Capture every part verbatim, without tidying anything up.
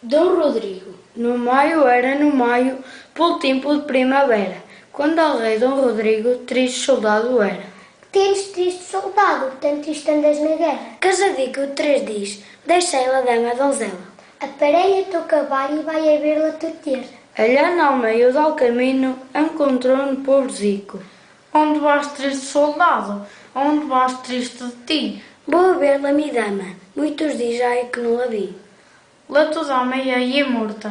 Dom Rodrigo. No maio era no maio, pol tempo de primavera, quando ao rei Dom Rodrigo triste soldado era. Tens triste soldado, tanto triste andas na guerra. Casadico três diz, deixei la dama donzela. Aparella o teu cavalo e vai a ver la tua terra. Allá no meio del camino encontrou um pobrezico. Onde vas, triste soldado? Onde vas, triste de ti? Vou a ver la mi dama, muitos dias há que não la vi. La tua dama ja i é morta,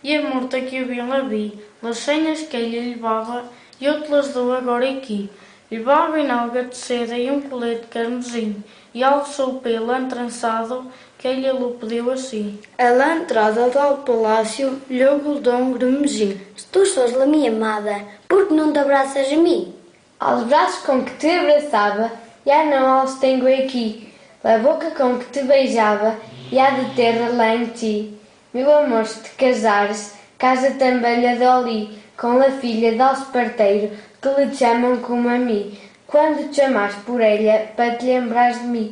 i é morta que eu bem la vi. Las senhas que ella levava, eu te las dou agora aqui. Levava uma alga de seda e um colete carmesim, e ao seu pé lã trançado, que ella lo pediu assim. A la entrada del palácio, logo lhe dou um grumezim. Se tu sós la mi amada, por que não te abraças a mim? Os braços com que te abraçava, já não os tenho aqui. A boca com que te beijava, já de terra la enchi. Meu amor, se te casares, casa também lhe dou ali, com a filha do parteiro, que lhe chamam como a mim. Quando te chamares por ella, para te lembrares de mim.